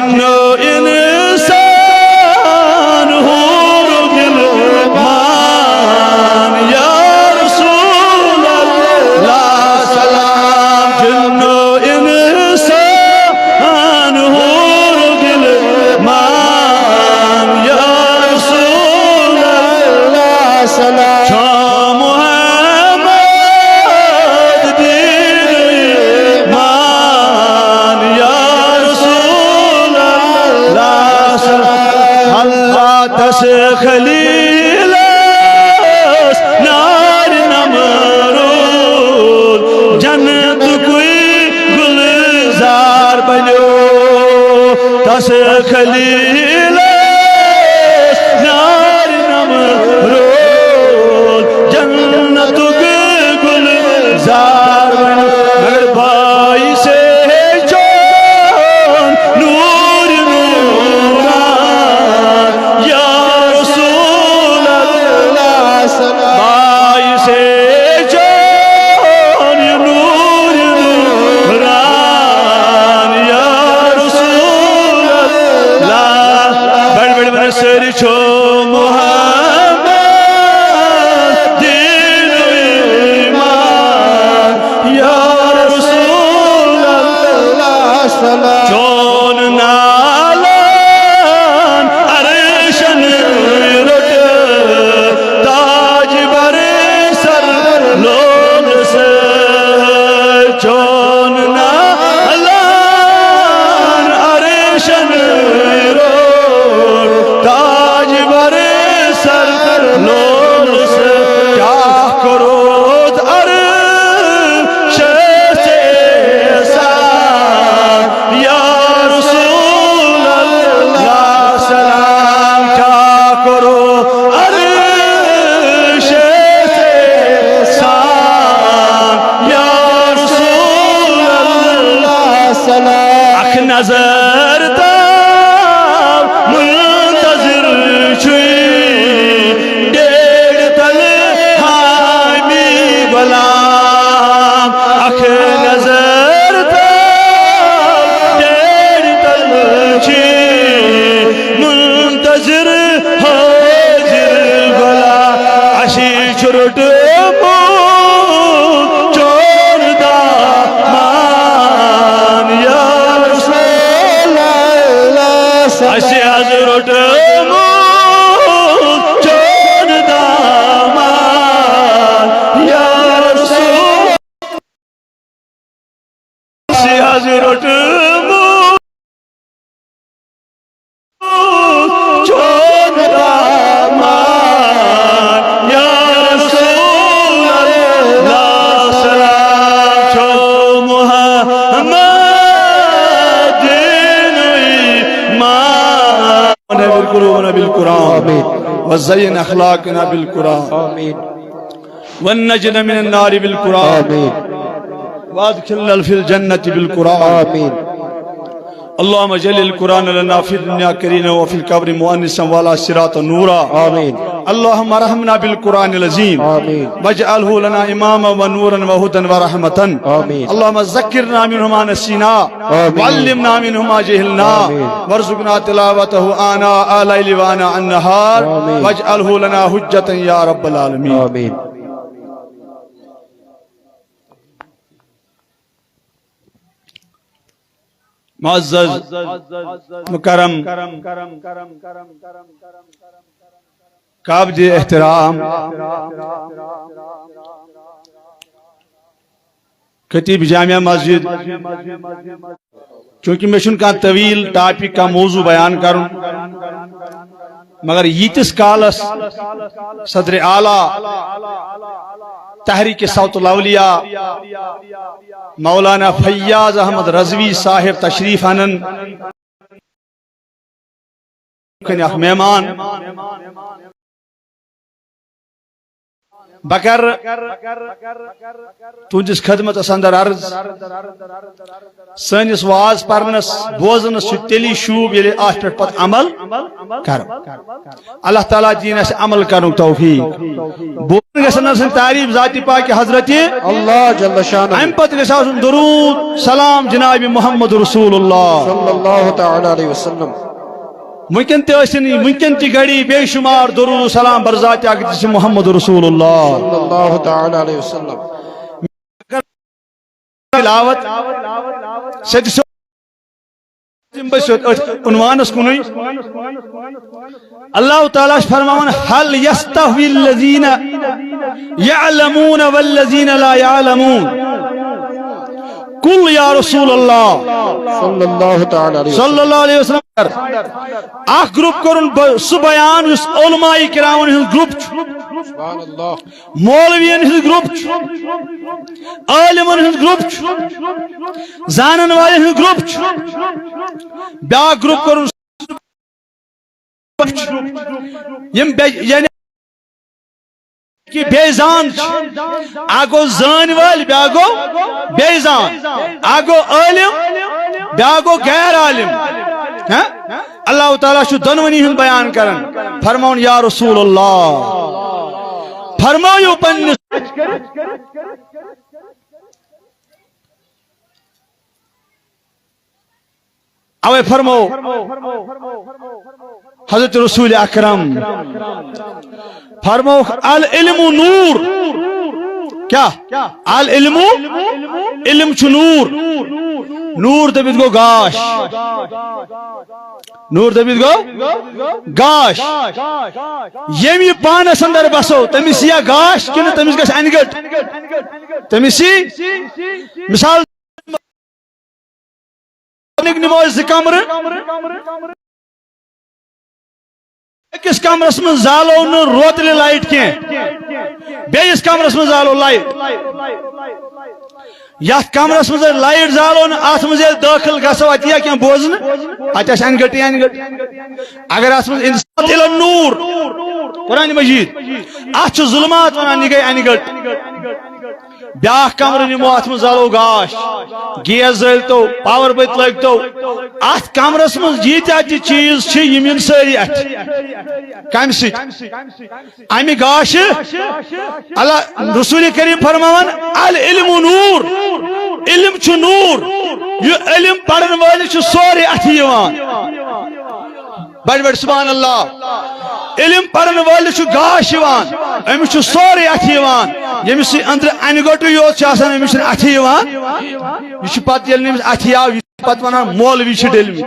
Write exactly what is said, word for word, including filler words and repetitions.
نو انسان حور و غلمان، یا رسول اللہ سلام۔ جن و انسان حور و غلمان، یا رسول اللہ سلام۔ چو محمد دین ایمان، یا رسول اللہ سلام۔ اللہ تس خلیلس نار نمرود جنتکُے گلزار بنیو۔ تس خلیلس نار نمرود جنتک گلزار بنیو۔ مگر بھائی سے چون نور نوران، یا رسول اللہ سلام۔ بھائی سے چون نور نوران، یا رسول اللہ۔ بڑ بڑ بڑ سر چھو محمد دین ایمان، یا رسول اللہ سلام۔ چون نالان عرشن روٚٹ تاج بر سر لول سے۔ چون نالان عرشن روٚٹ تاج بر سر لول سے۔ کیا کرو عرش سے احسان، یا رسول اللہ سلام۔ کیا کرو عرش سے احسان، یا رسول اللہ سلام۔ اکھ نظر تاو منتظر چھُے ڈیڑھ تل حامی غلام۔ اکھ نظر تاو ڈیڑھ تل چھُے منتظر حاضر غلام۔ اسی چھُ روٚٹمُت چون دامان، یا رسول اللہ۔ اسی حض روٚٹمُت چون دامان، یا رسول۔ اسی حض روٚٹمُت چون دامان، یا رسول اللہ سلام۔ چو محمد دین ایمان۔ نور قلوبنا بالقرآن۔ آمین۔ وزین اخلاقنا بالقرآن۔ آمین۔ ونجنا من النار بالقرآن۔ آمین۔ وادخلنا في الجنة بالقرآن۔ آمین۔ اللهم اجعل القرآن لنا في الدنيا قرينا وفي القبر مؤنسا وعلى الصراط نورا۔ آمين۔ اللهم ارحمنا بالقرآن العظيم۔ آمين۔ واجعله لنا إماما ونورا وهدى ورحمة۔ آمين۔ اللهم ذكرنا منه ما نسينا۔ آمين۔ وعلمنا منه ما جهلنا۔ آمين۔ وارزقنا تلاوته آناء الليل وآناء النهار۔ آمين۔ واجعله لنا حجة يا رب العالمين۔ آمين۔ معزز، مکرم، قابل احترام خطیب جامع مسجد، چونکہ مےٚ چھُنہٕ کانٛہہ طویل ٹاپک، کانٛہہ موضوع بیان کرُن، مگر ییٖتِس کالس صدر اعلیٰ تحریک صوت الاولیاء مولانا فیاض احمد رضوی صاحب تشریف انن، کنہِ اکھ مہمان بہٕ کرٕ تُہنٛدِس خدمتس اندر عرض، سٲنِس واز پرنس، بوزنس چھُ تیٚلی شوٗب، ییٚلہِ اتھ پٮ۪ٹھ پتہٕ عمل کرو۔ اللہ تعالیٰ دِیِن اَسہِ عمل کرنُک توفیق۔ بوزن گژھن آسٕنۍ تعریف ذاتِ پاکِ حضرتِ۔ اللہ جل شانہ۔ امہِ پتہٕ گژھِ آسُن درود سلام جناب محمد رسول اللہ۔ صلی اللہ تعالیٰ علیہ وسلم۔ وٕنکٮ۪ن تہِ ٲسِن، وٕنکٮ۪ن تہِ گڑی بے شمار درود و سلام بر ذاتِ اقدس محمد رسول اللہ۔ صلی اللہ تعالیٰ علیہ وسلم۔ تلاوت سیٚدِ سیوٚد، یِم بہٕ سیوٚد أتھۍ عنوانس کُنُے۔ اللہ تعالیٰ چھُ فرماوان، "هل يستوي الذين يعلمون والذين لا يعلمون؟ قل يا رسول الله۔" صلی اللہ تعالیٰ علیہ وسلم۔ صلی اللہ علیہ وسلم۔ اکھ گروپ کوٚرُن ب-، سُہ بیان یُس علماء کرامن ہُنٛد گروپ چھُ۔ سبحان اللہ۔ مولوین ہُنٛد گروپ چھُ، عالمن ہُنٛد گروپ چھُ، زانن والٮ۪ن ہُنٛد گروپ چھُ۔ بیاکھ گروپ کوٚرُن یِم بے-، یعنی کہ بے زان چھِ۔ اکھ گوٚو زٲنۍ وٲلۍ، بیٛاکھ گوٚو بے زان۔ اکھ گوٚو عٲلِم، بیٛاکھ گوٚو غیر عٲلِم۔ ہاں؟ اللہ تعالیٰ چھُ دۄنوٕنی ہُنٛد بیان کران۔ فرماوُن، یا رسول اللہ، فرمٲیِو پننِس اوے فرمو حضرت رسول اکرم، فرمو، العلم نور۔ کیا؟ العلم، علم چھُ نور۔ نور دٔپِتھ گوٚو گاش۔ نور دٔپِتھ گوٚو گاش۔ ییٚمہِ یہِ پانس اندر بسو، تٔمِس یِیا گاش کِنہٕ تٔمِس گژھِ انہِ گٔٹ؟ تٔمِس یی مثال نِمو أسۍ زٕ کمرٕ۔ أکِس کمرس منٛز زالو نہٕ روتلہِ لایٹ کینٛہہ، بیٚیِس کمرس منٛز زالو لایٹ۔ یتھ کمرس منٛز أسۍ لایٹ زالو نہٕ، اتھ منٛز ییٚلہِ دٲخل گژھو، اتہِ یِیا کینٛہہ بوزنہٕ؟ اتہِ آسہِ انہِ گٔٹی انہِ گٔٹ۔ اگر اتھ منٛز انسان الن نور، قرآن مجید، اتھ چھُ ظلمات ونان، یہِ گٔے انہِ گٔٹ۔ بیاکھ کمرٕ نِمو، اتھ منٛز زالو گاش، گیس زٲلۍ تو، پاور بٔتۍ لٲگۍ تو۔ اتھ کمرس منٛز ییٖتیٛاہ تہِ چیٖز چھِ، یِم یِن سٲری اتھِ۔ کمہِ سۭتۍ؟ امہِ گاشہِ۔ اللہ رسول کریم فرماوان، العلم نور، علم چھُ نور۔ یہِ علم پرن وٲلِس چھُ سورُے اتھِ یِوان۔ بڑِ بڑِ سبحان اللہ۔ علم پرن وٲلِس چھُ گاش یِوان، أمِس چھُ سورُے اَتھِ یِوان۔ ییٚمِس یہِ أنٛدرٕ اَنہِ گوٚٹٕے یوت چھُ آسان، أمِس چھُنہٕ اَتھِ یِوان۔ یہِ چھُ پتہٕ، ییٚلہِ نہٕ أمِس اَتھِ آو، یہِ چھُ پتہٕ وَنان، "مولوی چھِ ڈٔلمٕتۍ۔"